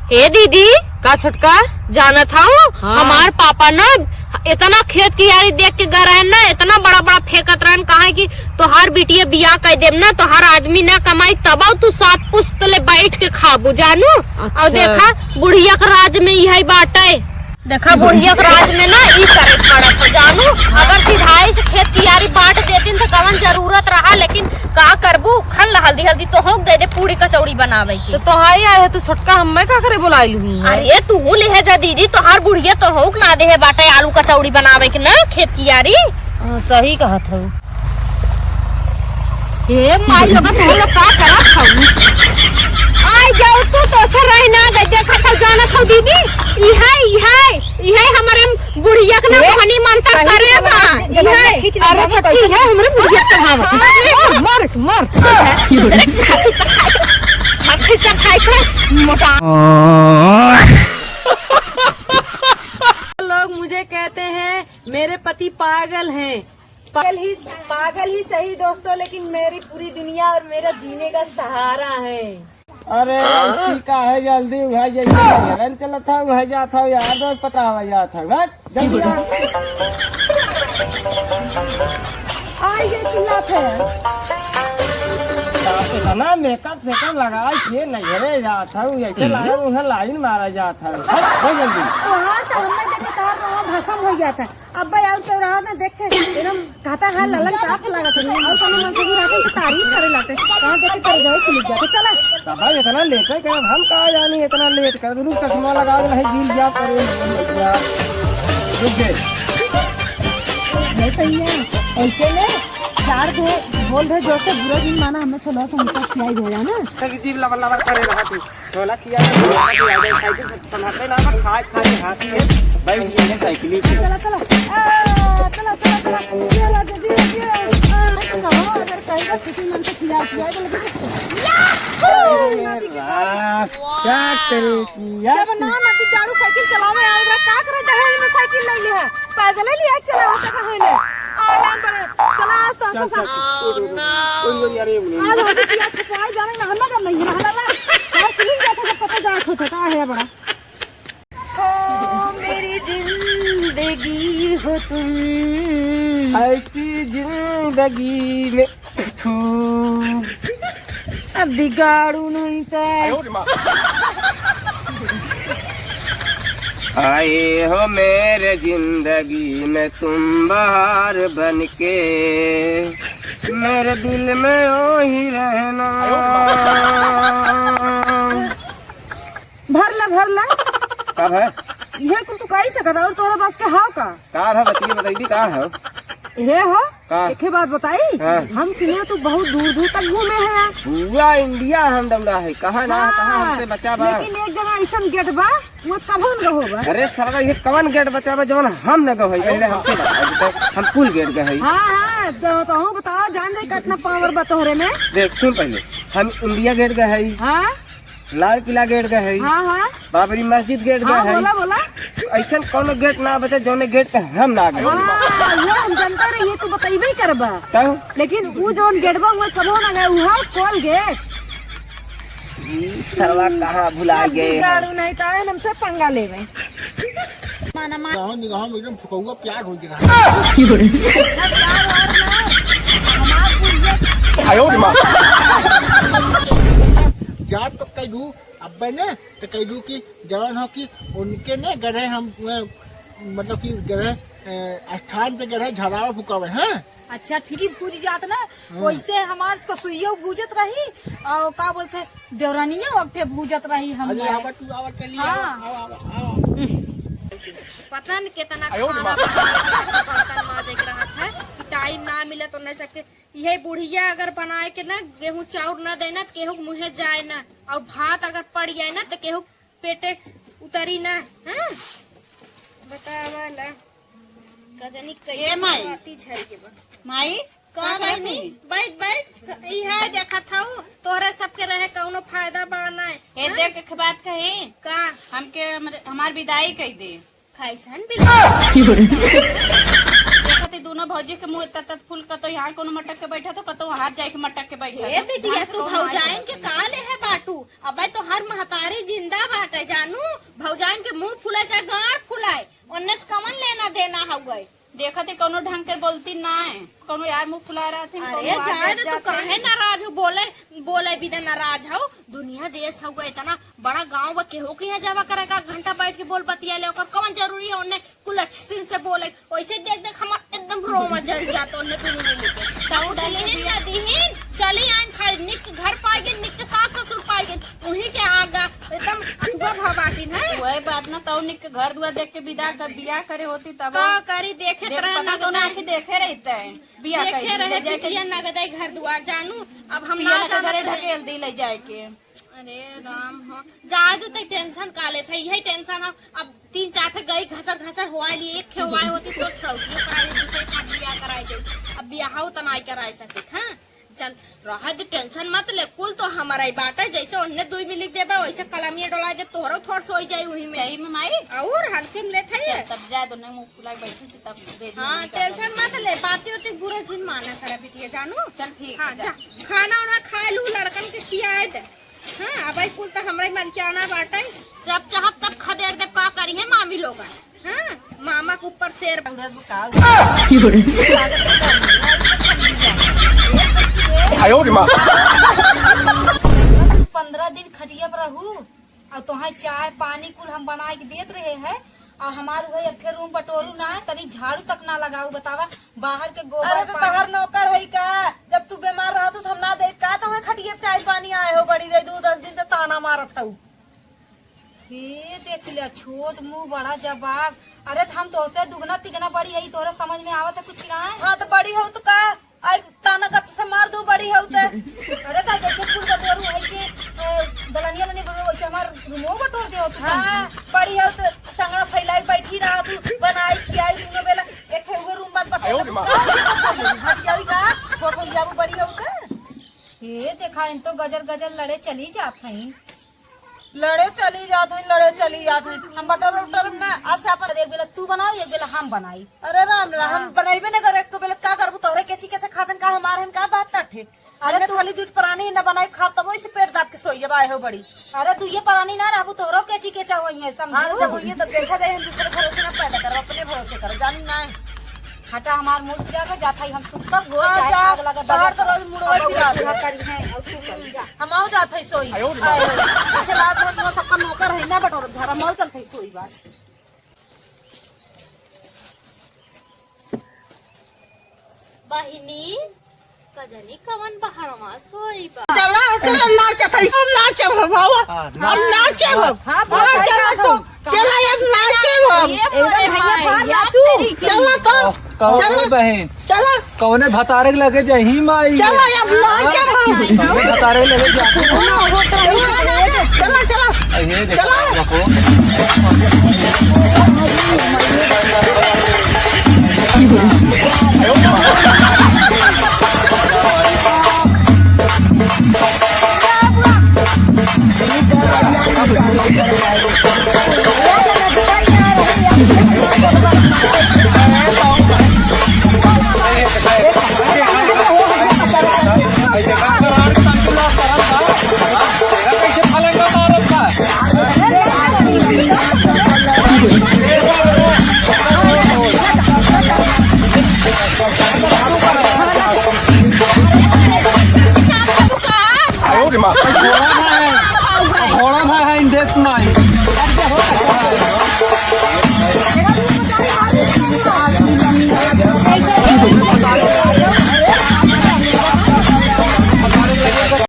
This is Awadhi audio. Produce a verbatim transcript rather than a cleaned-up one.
ए दीदी, का छोटका? जानत हऊ, हाँ। हमार पापा ना इतना खेत कियारी देख के गए रहन ना, इतना बड़ा बड़ा फेंकत रहन, कहा कि तोहार बिटिया बियाह कर देब ना, तोहार आदमी ना कमाई, तब तू सात पुस्त ले बैठ के खाबू, जानू। और अच्छा। देखा, बुढ़िया के राज में यही बाटे। देखा, बुढ़िया के राज में ना ई करे के पड़त हो, जानू। अगर सिधाई से खेत कियारी बांट देतिन तो कवन जरूरत रहा, लेकिन का करबू, खन ला हल्दी हल्दी तो होक दे दे पूरी कचौड़ी बनावे के। तो तोहाई आए है, तू छोटका हम्मे का करे बुलाई लू है? अरे तू ले है जा दीदी, तोहार बुढ़िया तो होक ना दे है बाटे आलू कचौड़ी बनावे के ना खेत कियारी। हाँ, सही कहत हऊ। ए माई लोग, तू लोग का करत हऊ? आई जाऊ तू तो से रह ना दे, देखत हऊ, जानत हऊ दीदी, इहे, इहे, इहे हमरे बुढ़िया के ना ए, बहनी मानता करे बा। जब इहे। खींच ले, अरे जब छोटकी, इहे हमरे बुढ़िया के चढ़ावा। हाँ। मर, मर, मर। दूसरे के हाथी से खाई, हाथी से खाई के मोटा। लोग मुझे कहते हैं मेरे पति पागल हैं। पागल ही, पागल ही सही दोस्तों, लेकिन मेरी पूरी दुनिया और मेरा जीने का सहारा है। अरे, हाँ? लड़की का है, जल्दी उहाँ जैसे घरन चलत है, उहाँ जात है, यार दोस्त पटावा जात है, हट, जल्दी आ। आ, ये चिल्लात है। इतना मेकअप सेकअप लगाई के नैहरे जात है, जैसे हम्म। लाइन उहाँ लाइन मारा जात है। हट, हो जल्दी। तोहार तो हमें देखे तोहार रोआ भसम हो जात है। अब्बे और केहू रहत ना देख के एकदम कहता है ललन टाप लागत है। और कोनो मन से भी रहत तो तारीफ करे लागते। कहाँ देख के कर जाए खुल जाते। चला। तब भाई इतना लेट है, क्या हम कहाँ जानी इतना लेट कर? रुक, चश्मा लगा दे, नहीं गिर जा परे। रुक दे। नहीं सही है। ऐसे में चार दे बोल दे जोर से, बुरा दिन माना, हमें छोला समोसा खिलाई देगा ना। तक जीभ लबर लबर करे रहा तू। छोला किया है, छोला किया है, साइकिल से संभालते ना, बस खाए, खाए हाथी है, बैठ गया है साइकिल पे। चला, चला। आ, चला, चला, चला। चला, दीदी, दीदी। आ, कहाँ अगर कहीं का किसी मन से खिला, खिला, तो लगे तो याहू! अरे वाह, क्या करे कि यार जब ना, ना, तू झाड़ू साइकिल चलावे आए रहा, का करे दहेज में साइकिल ले लिया? पैदल ही लिया चला होता कहाँ ने? आ, लाइन पर। चला, आज तो चल, ऐसा चल, चल। ओए, ओए, ओए, अरे, ओए, ओए। आज होती कि आज छुपाई जाने ना, ना, ना, नहीं, ना, ना, ना। और फिल्म देखा जब पता जाए होता, का है बड़ा? हो मेरी जिंदगी हो तुम। ऐसी जिंदगी में तू अब बिगाड़ू नहीं तो। आए हो मेरे जिंदगी में तुम बहार बन के, मेरे दिल में ओ ही रहना। भर ला, भर ला। का है? ये कुल तू कही सकत और तोहरे पास के हाव का? का है, बतिया बताई दी, का है? हे हो, का? एक ही बात बताई, हाँ। हम सुने तू बहुत दूर दूर तक घूमे है। पूरा इंडिया हम दौड़ा है, कहाँ ना, हाँ, कहाँ हमसे बचा बा। लेकिन एक जगह ऐसन गेट बा, वो कभो न गहो बा। अरे सरवा, ये कवन गेट बचा बा जवन हम न गहो है? पहले हमसे बता, अभी तो हम कुल गेट गए हैं। हाँ, हाँ, तो, तो हूँ बताओ, जान जाए कितना पावर बा तोहरे में। देख, सुन पहले, हम इंडिया गेट गए हैं। हाँ। लाल किला गेट गए है। हाँ, हाँ। बाबरी मस्जिद गेट हाँ, गए है। बोला, बोला। ऐसन कौनो गेट ना बचे जौने गेट पे हम ना गए। हाँ, ये हम जनता रही, ये तू बतइबे करबा। तब? लेकिन उ जौन गेट बा, वो कबो ना गए, उहा कोल गेट। ई सरवा कहाँ भुला गए हैं? गाड़ू नहीं तो आए, हमसे पंगा लेवे। माना, माना। गाँव निगाह में एकदम फुकौआ प्यार हो गया। जात तो कह दू, अब्बे ने तो कह दू कि जवान हो कि उनके ने गए हम, अ, मतलब कि गए, अ, स्थान पे गए झड़ावा फुकावे, हैं? अच्छा, ठीक ही भूज जात ना, हाँ। वैसे हमार ससुइयो भूजत रही, और का बोलते, देवरानियो वक्ते भूजत रही हम अरे, लोग। आवा तू, आवा, चली, हाँ। आवा, आवा, आवा, आवा। पता न कितना आयो रे खाना माँ। बनावे के, बर्तन माजे के रहत है, टाइम ना मिले तो नहीं सके। यही बुढ़िया अगर बनाए के ना, गेहूं चाउर ना देना, केहू के मुँहे जाए ना, और भात अगर पड़ जाए ना, तो केहू पेटे उतरी ना। हाँ, बतावा ला। का जानी ए कैसे माई। बाती झर के बा। माई, का का बहनी? करती? बैठ, बैठ। इहे देखत हऊ, तोहरे सबके रहे कौनो फायदा बा नाय। ए, हाँ? देख, एक बात कही? का? हमके, हमरे, हमार विदाई कई दे। कैसन विदाई? देखत दोनों भौजी के मुँह इतना तत फूल, कतो यहाँ कोनो मटक के बैठा तो कतो वहाँ जाए के मटक के बैठा। ए तो बिटिया, ढंग से तू कौन भौजाइन मार के का ले है बाटू? अबे तोहार महतारी जिंदा बाटे जानू, भौजाइन के मुँह फुलाए चाहे गांड फुलाए, ओन्ने से कवन लेना देना हउए। देखत ही कौनो ढंग के बोलती ना है, कौनो यार मुँह फुला रहा थी, अरे कौनो आगे जाए दे, तू जाते काहे हैं। नाराज हो? बोले, बोले बिना नाराज हो? दुनिया देश हउए इतना बड़ा गाँव बा, केहू के यहाँ जावा करे का घंटा बैठ के बोल बतिया ले, ओकर कौन जरूरी है ओन्ने कुल अच्छे से बोले, वैसे देख देख हमार एकदम रोमा जल जात ओन्ने दुनू मिली के। तब कुछ डाल के लेहिन दिया। ना दिहिन, चली आइन खाली निक घर पाइगे, निक सास ससुर पाइगे, उही के आगा एकदम अथुआ भा बाटिन है। वही बात ना, तब निक घर दुआर देख के विदा कर, बियाह करे होती तब। का करी, देखे देख, रहे पता तो ना नगदाई। कि देखे रहते हैं, बियाह देखे कर रहे ले जाके बिटिया नगदाई घर दुआर जानू, अब हम पिया ना ना के घरे जानते हैं। ढकेल दी ले जाए के। अरे राम हो, जाए दे, तै टेंशन का लेत है, यही टेंशन है। अब तीन चार ठे गई घसर घसर हुआ ली, एक खे हुआ होती तो छौकी पर आई, दूसरे का बियाह कराई दे। अब बियाह हो तो नाई कराई सके, हाँ? चल, रह दे, टेंशन मत ले, कुल तो हमारा ही बात है। जैसे उन्हें दुई मिली देबे, वैसे कलमिया डोला दे, तोहरो थोड़ सोई जाई वही में। सही में माई? और हल्के में लेत है चल, ये। तब जाए दो, नहीं मुँह फुला के बैठी थी, तब दे दी, हाँ, नहीं टेंशन मत ले, बातें होती बुरा जिन माना करा बिटिया जानू। चल ठीक हाँ, है, जा। जा, खाना उना खा लू, लड़कन के खियाए दे। हाँ, अब आई कुल तो हमरा ही मन के आना बाटे। जब चाहब तब खदेड़ देब, का करी है मामी लोग। हाँ, मामा के ऊपर शेर। आयो रे माँ। पन्द्रह दिन खटिया पर रहू, और तोहार चाय पानी कुल हम बनाए के देत रहे हैं, और हमार उहे एक ठे रूम बटोरू ना, तनी झाड़ू तक ना लगाऊ, बतावा, बाहर के गोबर अरे तो पानी। तोहर नौकर है का? जब तू बीमार रहत तो हम ना दे का, तो हमें खटिया चाय पानी आए हो बड़ी दे, दू दस दिन से ताना मारत हऊ। हे देख ले, छोट मुंह बड़ा जवाब। अरे तो हम तोसे दुगना तिगना बड़ी है, तोरे समझ में आवत है कुछ ना है? हाँ तो बड़ी हो तो का? आई ताना गत से मार दू बड़ी हो ते। अरे ता जैसे फूल बटोरू है कि, ए, दलनिया लनी बटोरू, वैसे हमार रूमो बटोर दे हो तू। हाँ, बड़ी हो तो टंगड़ा फैलाई बैठी रहा तू, बनाई खियाई दोनों बेला, एक है वो रूम मत बटोर। आयो रे माँ। हट जाई का, छोट हो जाबू बड़ी हो ते। ये देखा, इन तो गजर गजर लड़े चली जात हैं। लड़े चली जात हैं, लड़े चली जात हैं। हम बटोर उटोर ना, आज से अपन एक बेला तू बनाओ, एक बेला हम बनाई। अरे राम राम, हम हाँ। बनाइबे ना करे, एक बेला का करबू, तोहरे केची केचे खातन का हमार हन का बात काटे। अरे अरे तू खाली दूध परानी ही ना बनाई खा, तब वैसे पेट दाब के सोई जब आए हो बड़ी। अरे तू ये परानी ना रहबू, तोहरो केची केचा होई है, समझू? हाँ, जब होई है तब देखा जाए, हम दूसरे भरोसे ना पैदा करो, अपने भरोसे करो, जानू ना है। हटा हमार मूड फिरा के जात है, हम सुतब हो, हाँ, चाहे जा, आग लगा, तोहार दबा तो रोज मुड़वा अब फिरा बूढ़ा दे। करी है, और तू करी जा। हम आओ जात है सोई। आयो रे बाप। आयो। ऐसे रात भर वो सबका नौकर है ना बटोर, घर हम आओ चलत है सोई बात। बहिनी, कजनी कवन बहरवा सोई बा। चला, चला, नाचत है, हम नाचब, हम बाबा, हाँ, हम नाच। नाचब, हम। हाँ, हाँ, हाँ, चला तो, चला, अब नाचब हम। ये एकदम भैया, माई, फाड़ या नाचू। तेरी की। चला तो, कहो चला, बहन, चला। कौने भतारे के लगे जही माई? चला, अब नाचब हम। कौने भतारे के लगे जा? चला, चला, चला। ये देखो, चला। देखो। घोड़ा भाई है, घोड़ा भाई है, इंदेश कुमारी।